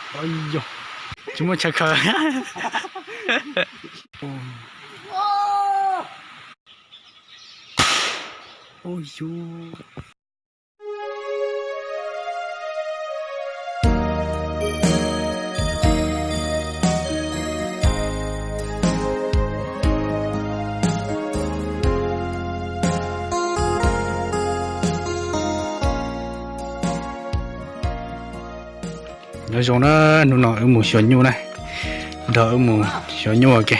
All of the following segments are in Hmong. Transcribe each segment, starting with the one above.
Yog, tsis muaj chaw khaws. Nyob zoo na, hnub no wb mus xyuas nyuj na, nrog wb mus xyuas nyuj ua ke.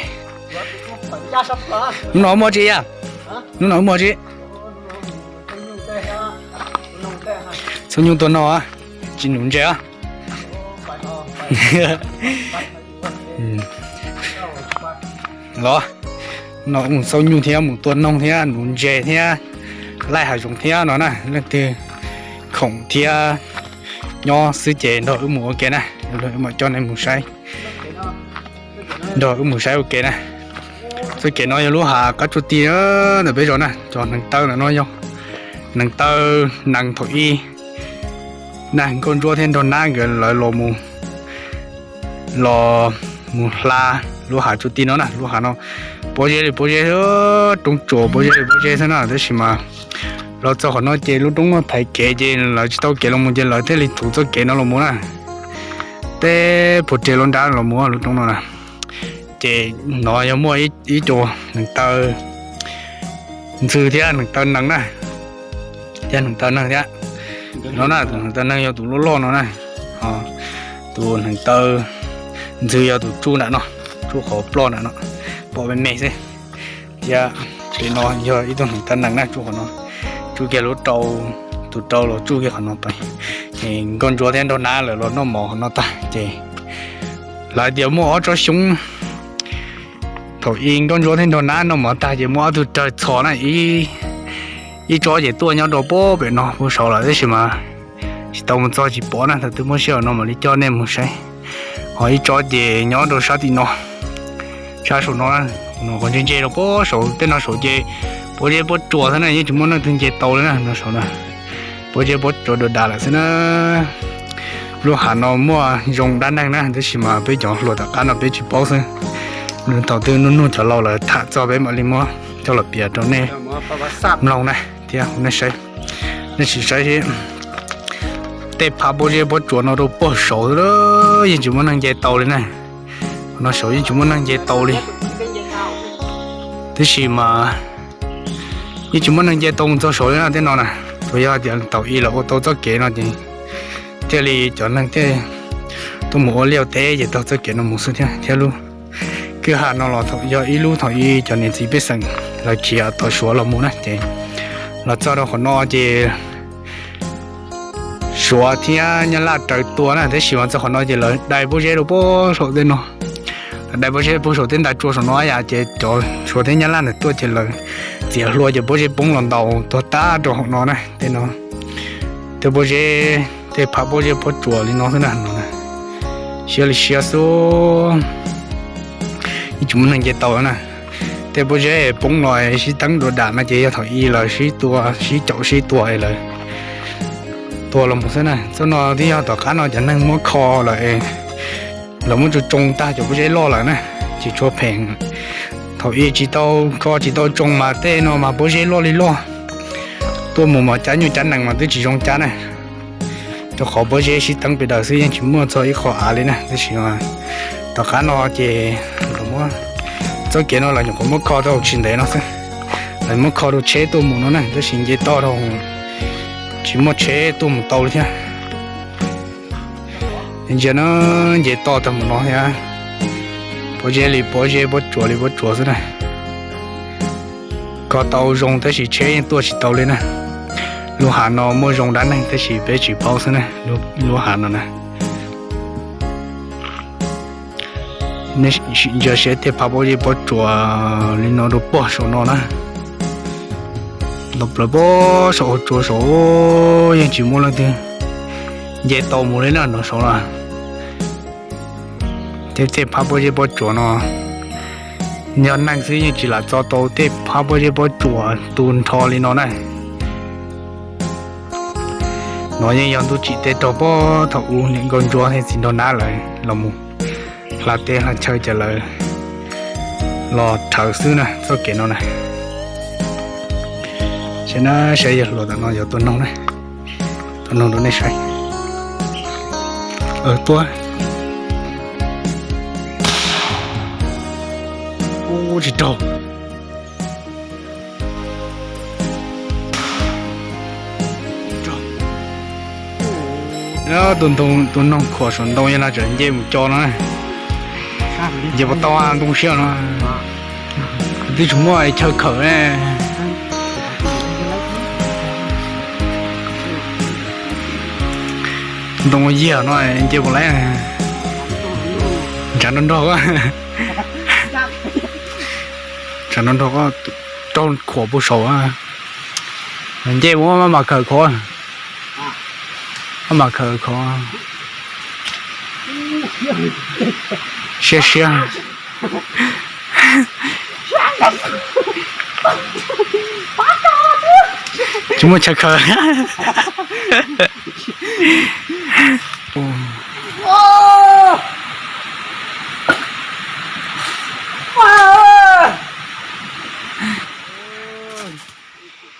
Hnub no wb muaj tsi yam? Hnub no wb muaj tsi? Xauj nyuj tuaj noj, tsis nuv ntses. Los, no wb mus xauj nyuj thiab mus tua noog thiab nuv ntses thiab laij hav zoov thiab no na. Leej twg khoom thiab nyob xwb ces nrog wb mus ua ke na, wb mam coj nej mus saib. Nrog wb mus saib ua ke na. Txoj kev no yog lub hav qab tsuj ti ntawm peb zos na, cov hneev taw ntawm no yog hneev taw nees thaum ub na, Nkauj Ntsuab thiab Nraug Nab nkawd lawv los mus, los mus hla lub hav tsuj ti no na. Lub hav no pob zeb li pob zeb, roob tsuas pob zeb li pob zeb xwb na, tab sis mas los txog qhov no ces lub roob no thaiv kev ces lawv tsis tau kev los mus ces lawv thiaj li thum txoj kev no los mus na. Teb puag reg lub nrab los mus lub roob no na. Ces no yog muaj ib co hneev taw ntxwg thiab hneev taw nees na, thiab hneev taw nees thiab. No na, tus hneev taw nees yog tus loj loj no na, tus hneev taw ntxwg yog tus tsuj nram no, tsuj qhov ploj nram no, pom me me xwb. Thiab pem no yog ib tug hneev taw nees na, tsuj qhov no, tsuj kiag lub rau, tus rau los tsuj kiag qhov no pais. Nkauj Ntsuab thiab Nraug Nab lawv los noj mov qhov no tag ces lawv tias muaj ob tsob xyoob. Thaum ub Nkauj Ntsuab thiab Nraug Nab noj mov tag ces muaj ob tug rawg txhos na, ib tsob ces tuaj nyob rau puag pem no puag saud lawm tab sis mas tsis tau mus txog tsis pom na, thaum twg muaj sij hawm no mam li coj nej mus saib. Ho ib tsob ces nyob rau sab tim no, sab saum no, no qhov ntse ntse rau puag saud, tej no saud ces pob zeb pob tsuas xwb na, yeej tsis muaj neeg twg nce tau li na, no saud na. Pob zeb pob tsuas dua das lawm xwb na. Lub hav no muaj zoo dab neeg na, tab sis mas peb cov hluas tom qab no peb tsis paub xwb. Thaum twg nug nug cov laus lawm tham txog peb mam li muab coj los piav rau nej mloog na, thiab nej saib, nej sim saib seb. Tej phab pob zeb pob tsuas no rau puag saud yeej tsis muaj neeg nce tau li na. No saud yeej tsis muaj neeg nce tau li. Tab sis mas yeej tsis muaj neeg nce tau mus txog saud li na, tej no na. Tsuas yog tias thaum ub lawv ua tau txoj kev no ces thiaj li cov neeg thiaj tuaj mus ua liaj ua teb ces taug txoj kev no mus xwb thiab. Thiab lub kwj ha no los yog ib lub thaum ub cov niam txiv pej xeem lawv khiav tom Suav los mus na, ces los txog rau qhov no ces Suav thiab Nyab Laj raws tua na, tab sis mas txog qhov no ces lawv dai pob zeb rau puag saum tej no, lawv dai pob zeb puag saum tej nta tsua saum no yam ces cov Suav thiab Nyab Laj ntawd tuaj ces lawv txiav hlua ces pob zeb poob los ntaus tuag tag rau hauv no na, tej no. Tej pob zeb, tej phab pob zeb pob tsuas li no xwb na, no siab li siab xwb, yeej tsis muaj neeg nce tau na. Tej pob zeb poob los sib teeb dua dam no ces yog thaum ub lawv sib tua, sib caum sib tua es lawv tua los mus xwb na. Txoj no twb yog tom qab no cov neeg muab kho lawm, lawv muab tsoo tsoo tag cov pob zeb loj lawm na, tsis tshua phem. Thaum ub tsis tau kho tsis tau tsoo mas tej no mas pob zeb loj li loj, tuaj mus mas cab nyuj cab nees mas twb tsis zoo cab na. Rau qhov pob zeb sib teeb pes daws xwb yeej tsis muaj txog ib qho av li na, tab sis tom qab no ces lawv muab, txoj kev no lawv nyuam qhuav muab kho tau tsis ntev no xwb, lawv muab kho rau tsheb tuaj mus no na, tab sis nce toj rau tsis muaj tsheb tuaj mus tau li thiab. Ntsia na, nce toj tag mus no thiab, pob zeb li pob zeb, pob tsuas li pob tsuas xwb na. Kho tau zoo tab sis tsheb yeej tuaj tsis tau li na. Lub hav no muaj zoo dab neeg tab sis peb tsis paub xwb na, lub hav no na. Nej sim ntsia seb tej phab pob zeb pob tsuas li no rau puag saum no na. Los plaws puag saum hauv tsua saud yeej tsis muaj leej twg nce tau mus li na, no saud na. Tej, tej phab pob zeb pob tsuas no, yog neeg xwb yeej tsis lam txo tau tej phab pob zeb pob tsuas tu nrho li no na. No yeej yog ntuj tsim tej rog puag thaum ub niam nkauj ntsuab thiab txiv nraug nab lawv los mus hla teb hla chaw ces lawv los rhawv xwb na txoj kev no na. Saib na, saib yawg hluas tam no yuav tua noog na, tua noog rau nej saib. Tuaj. Ub, tsis raug. Tus noog khuam saum ntoo yog lag tseem nce mus co no. Nce puas tau ntoo siab no. Twb tsis muaj chaw khawm. Ntoo yiag no nce puas laib. Ntshav nrog nrog, ntshav nrog nrog, raug khuam puag saum. Nce mus maj mam khawm khov, maj mam khawm khov. Siab siab. Tsis muaj chaw khawm.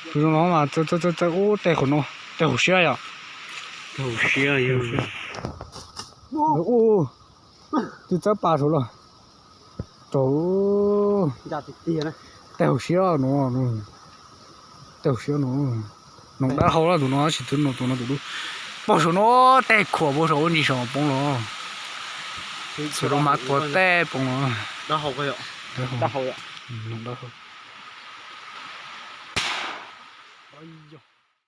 Tus zoo no mas, ub, tej qhov no, tej hauv siab yom. Tej hauv siab, ub, twb txawb pas saud los. Rau, tej hauv siab no, tej hauv siab no, noog dawb hau lawm tus no, tsis twb no tus no tus dub. Pom saum no, tej khuam puag saum ntsis saum poob los. Txhua lub mas tuag tej poob los. Dawb hau, noog dawb hau.